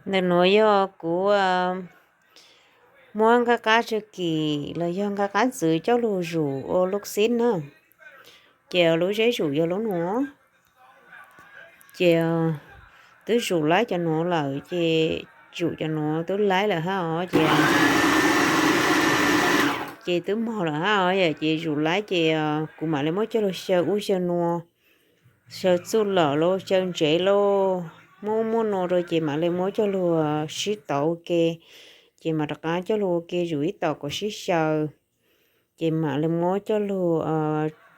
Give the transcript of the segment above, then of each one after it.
Ntawm nuav yog kuv muab nqaj qab tsawg kis los yog nqaj qab txwv coj lug zuj ua lub xib na. Ces lub zeb zuj yog lub nuav. Ces twb zuj laib cov nuav lawm ces zuj cov nuav twb laib lawm hab os ces, ces twb mog lawm hab os yom, ces zuj laib ces kuv mam le muab coj lug xyaw ub xyaw nuav, xyaw txuj lom los xyaw ntsev los muab muab nua rau ces mam le muab coj lug sib tauv ua ke, ces mam rov qaab coj lug ua ke zuj ib tom kom sib xyaw, ces mam le muab coj lug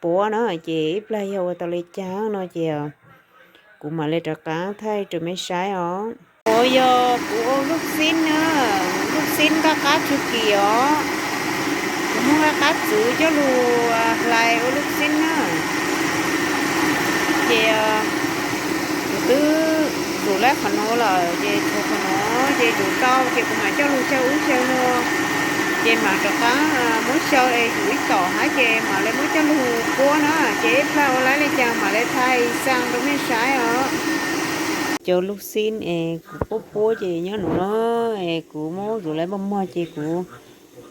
puab na, ces ib plag yog ua tau le caag no ces kuv mam le rov qaab thaij rau mej saib os. Nuav yog kuv ua lub xib na, lub xib nqaj qab tsawg kis os. Kuv muab nqaj qab txwv coj lug hlais ua lub xib na. Ces kuv twb zuj laib qhov nuav lawm ces tshuav qhov nuav ces zuj tau ces kuv mam coj lug xyaw ub xyaw nua, ces mam rov qaab muab xyaw es zuj ib tom hab ces mam le muab coj lug puab na, ces ib plag ua laib le caag mam le thaij xaa rau mej saib os. Cov lub xib es kuv puab puab ces nyob nuav na, es kuv muab zuj laib mog mog ces kuv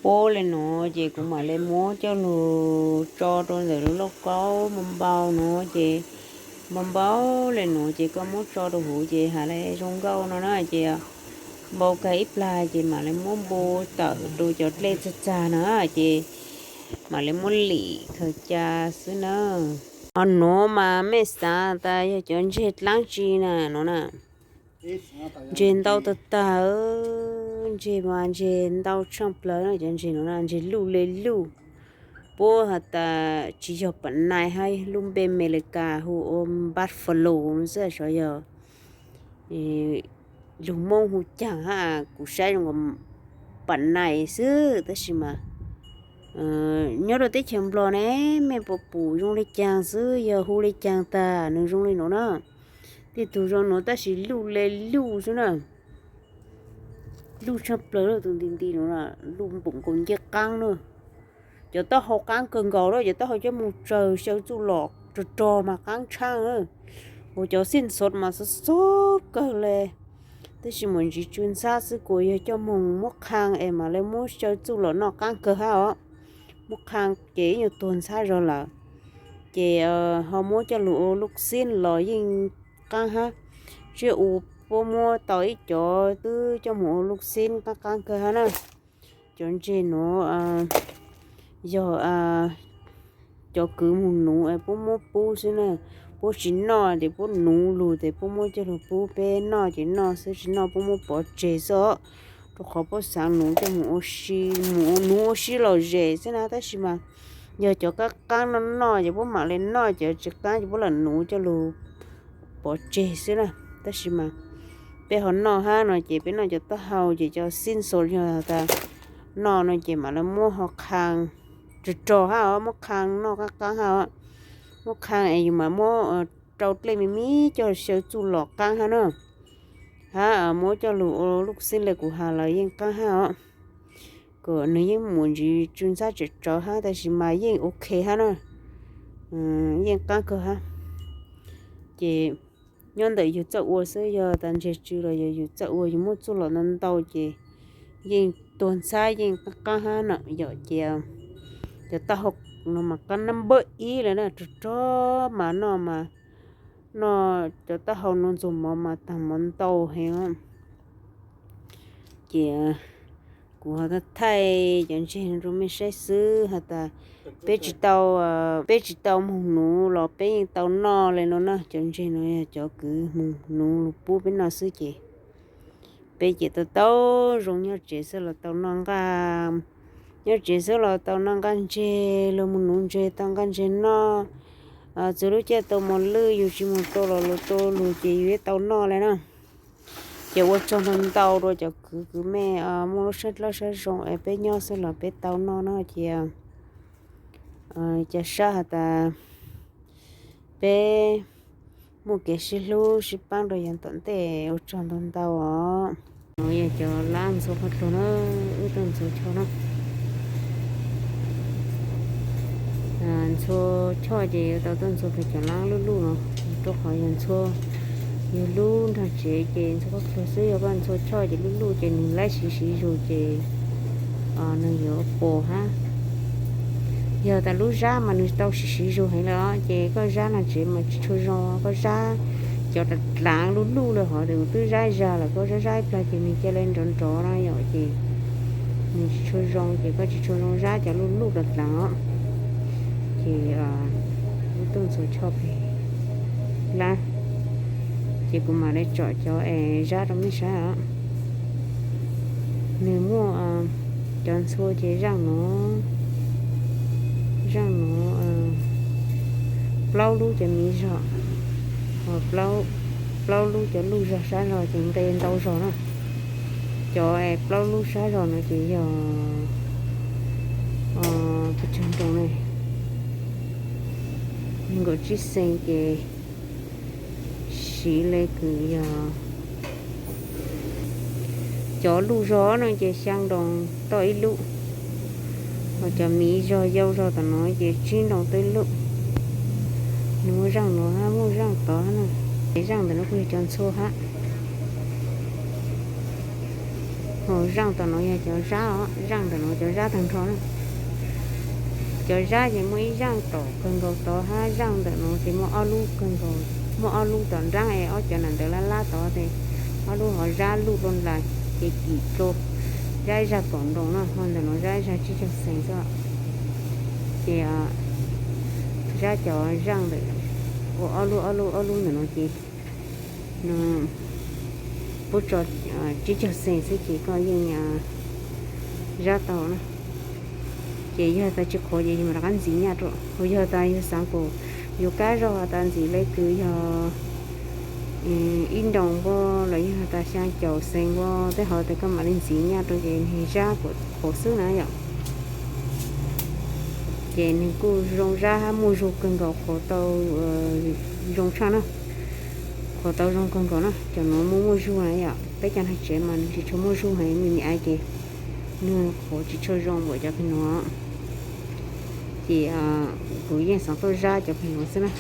puab le nuav ces kuv mam le muab coj lug tso rau ntawm lub lauj kaub npau npau nuav ces npau npau le nuav ces koj muab tso rau huv ces has le zoo nkauj no na ces npau kag ib plag ces mam le muab npu tawm rau cov dlej txag txag na ces mam le muab lim khaws ca xwb na. Ho nuav mas mej xaav tas yog cov ntseg dlaab tsi na nuav na. Ntseg ntau tag tag, ntseg mas ntseg ntau tshaaj plawg na, cov ntseg nuav na ntseg luj le luj. Puab has tas tsis yog Pam Nais hab, lub npe Amelikas hu ua buffalo xwb, xyov yog lug Moob hu caag hab, kuv saib zoo nkaus Pam Nais xwb tab sis mas nyob rau teb chaws Nplog ne mej puas pum zoo le caag xwb, yog hu le caag tag nws zoo le nuav na. Tej tug zoo nuav tab sis luj le luj xwb na. Luj tshaaj plawg, luj tus nti nti nuav, luj npaum nkaus ncej qaab na. Cov taub hau qaab kawg nkaus lawm, cov taub hau coj moog tsawg xyaw txuj lom rog rog mas qaab tshaaj na. Ua cov xij xov mas xov xov kawg le. Tab sis muaj ntsis tsw ntxhab xwb, kuas yog coj moog muab qhaa es mam le muab xyaw txuj lom noj qaab kawg hab os. Muab qhaa ces ib nyuag tuag ntxhab zog lawm. Ces ho muab coj lug ua lub xib los yeej qaab hab. Tsiaj u puab muab tau ib cov twb coj moog ua lub xib qaab qaab kawg hab na. Cov ntseg nuav yog cov kwv moog nuv es puab muab pub xwb na. Puab tsis noj ces puab nuv lug ces puab muab coj lug pub peb noj ces noj xwb, tsis noj puab muab pov tseg xwb os. Rau qhov puab xaav nuv coj moog ua si, moog nuv ua si lom zem xwb na. Tab sis mas yog cov qaab qaab noj noj ces puab mam le noj, cov tsis qaab ces puab lam nuv coj lug pov tseg xwb na. Tab sis mas peb ho noj hab no ces peb noj cov taub hau ces cov xib xos yog tas noj no ces mam le muab ho qhaa rog rog hab os, muab qhaa noj qaab qaab hab os. Muab qhaa es yus mam muab rau dlej me me coj xyaw txuj lom qaab hab na. Hab muab coj lug ua lub xib le kuv has lawm yeej qaab hab os. Kom nws yeej muaj ntsis tsw ntxhab tsawv tsawv hab tab sis mas yeej ok hab na. Yeej qaab kawg hab. Ces nyob ntawm yus txawj ua xwb, yog tas ntseg tsw los yog yus txawj ua, yus muab txuj lom ntau ntau ces yeej tuag ntxhab yeej qaab qaab hab no yom. Ces cov taub hau no mas qaab nab npawb ib le na, rog rog mas noj mas noj cov taub hau no ntxuag mov mas taag mov ntau heev. Ces kuv ho thaij cov ntseg no rau mej saib xwb has tas peb tsis tau, peb tsis tau moog nuv los peb yeej tau noj le no na. Cov ntseg no yog cov kwv moog nuv lug pub peb noj xwb ces peb ces tau tau zoo nyob tsev xwb los tau noj nqaj, nyob tsev xwb los tau noj nqaj ntseg, lug moog nuv ntseg tau nqaj ntseg noj. Txug lub caij tau mos lwj yus tsis moog rau los lug rau lug ces yus yeej tau noj le na. Ces ua tsaug ntau ntau rua cov kwv kwv mej muaj lub sab dlawb sab zoo es peb nyob xwb los peb tau noj no ces ca sab has tas peb muaj kev sib hlub sib paab rua yav tom ntej, ua tsaug ntau ntau os. No yog cov lab ntxhua qhov dluag na, wb tuaj ntxhua choj na. Ntxhua choj ces yuav tau tuaj ntxhua cov lab luj luj no, rua qhov yog ntxhua Yog lub nrog tsev ces ntxhua khaub dluag xwb, yog koj ntxhua choj ces lub luj ces nws laib siv siv zog ces nws yuav pos hab. Yog tas lub zab mas nws tau siv siv zog heev lawm os, ces koj zab nrog tsev mas tsis tshua zoo. Koj zab cov dlav dlav lub luj lawm hov, tes kuv twb zab zag lawm, koj zab zab ib plag ces nws ca le nrov nrov no yom, ces nws tsis tshua zoo, ces koj tsis tshua zoo zab cov luj luj dlav dlav os. Ces wb tuaj ntxhua choj pem lab, ces kuv mam li tsom cov es zab rau mej saib os. Nws muaj cov ntxhua ces zaaj nuav, zaaj nuav plaub lub cov miv zog, ho plaub lub cov luj zog sab zog ces nqe ntau zog na. Cov es plaub lub sab zog no ces yog pes tsawg nroos ne, nees nkaum tsib xees ces siv le kws yog cov luj zog no ces xyaa nroos toj ib lub, ho cov miv zog yau zog tom no ces tsib nroos toj ib lub. Nws muaj zaaj nuav hab muaj zaaj tod hab na, ces zaaj ntawm no kuj yog cov ntxhua hab. Ho zaaj tom no yog cov zab os, zaaj ntawm no cov zab taag nrho na. Cov zab ces muaj ib zaaj tom kawg nkaus tod hab zaaj ntawm no ces muaj ob lub kawg nkaus, muaj ob lub tom nraab es ob cov nam ntawd lab lab tod tes ob lub ho zab luj dlua ntais ces kim dlua, zab ib zag kaum nroos no, ho ntawm no zab ib zag tsib caug xees xwb. Ces zab cov zaaj ntawm ua ob lub ob lub ob lub ntawm no ces no puab tso tsib caug xees xwb ces koj yeej zab tau na. Ces yog tas tsis qhuav ces yug mam rov qab ntxiv nyaj rau, yog tas yug xaav kuas yug kab zog tas ntxiv le kws yog ib nroos npua los yog tas xyaa caum xees npua tej hov tes koj mam li ntxiv nyaj rau ces nwg zab kuas qhuav xwb na yom. Ces nwg kuj zoo zab hab muaj zug kawg nkaus, qhuav tau zoo tshaj na, qhuav tau zoo kawg nkaus na. Cov nuav muaj muaj zug na yom, peb cov nrog tsev mas nws tsis tshua muaj zug heev, me me ais ces nwg qhuav tsis tshua zoo npaum cov peg nuav. Ces kuv yeej xaav tuaj zab cov peg nuav xwb na.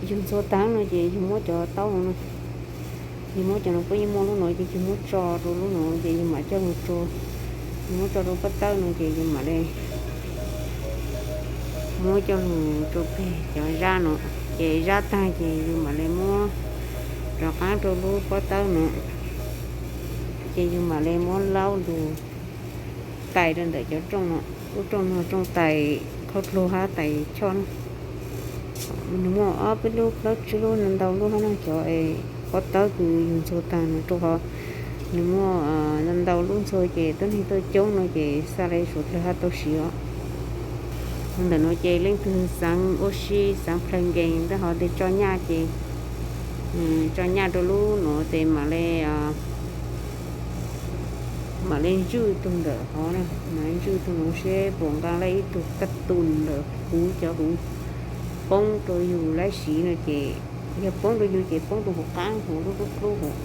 Yug ntxhua taag no ces yug muab cov taub no, yug muab cov no puab yeej muaj lub no ces yug muab tso rau lub no ces yug mam coj lug rua, yug muab tso rau pob tawb no ces yug mam le muab coj lug rua peg cov zab no, ces zab taag ces yug mam le muab rov qaab rau lub pob tawb no, ces yug mam le muab laub lug tais rau ntawm cov rooj no, lub rooj no rooj tais khaub dluag hab tais choj na. Nws muaj ob peb lub plaub tsib lub ntau lub hab no, cov pob tawb kws yug ntxhua taag no rau qhov nws muaj ntau lub ntxhua ces tuab neeg tuaj coob no ces xaa le suav dlawg hab tau siv os. Ntawm no ces leej twg xaav ua si xaav play game tej hov tes tso nyaj ces tso nyaj rau lub no tes mam le mam le ntswj tug ntawm hov na, mam le ntswj tug no seb puas nqaa le ib tug kaj tus ntawm huv cov huv poob rau yug laib siv no ces yog poob rau yug ces poob rau huv qaab huv lub dlub dlub huv,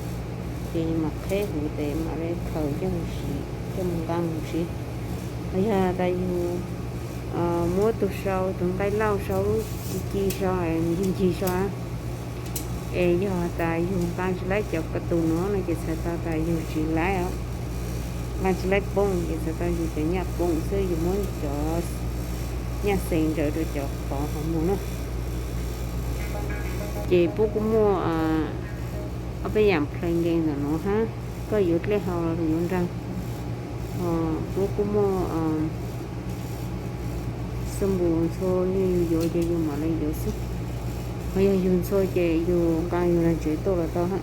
ces yug mam qheb huv tes mam le khaws coj mus siv, coj mus nqaa huv siv. Ho yog tas yug muab tug sau, tug nqaij lauj sau, lub ci ci sau, ncig ncig sau, es yog tas yug nqaa tsis laib cov kaj tus no no ces txhais tau tas yug tsis laib os. Nqaa tsis laib poob ces txhais tau yug cov nyaj poob xwb, yug muab cov nyaj xees ntsaws rau cov qhov qhov muag na. Ces puab kuj muaj ob peb yaam play game ntawm no hab, koj yuav dlej hau los yuav nraag. Puab kuj muaj xab npus ntxhua, yog yug yuav ces yug mam le yuav xwb. Ho yog yug ntxhua ces yug nqaa yug nraag tsev tuaj los tau hab.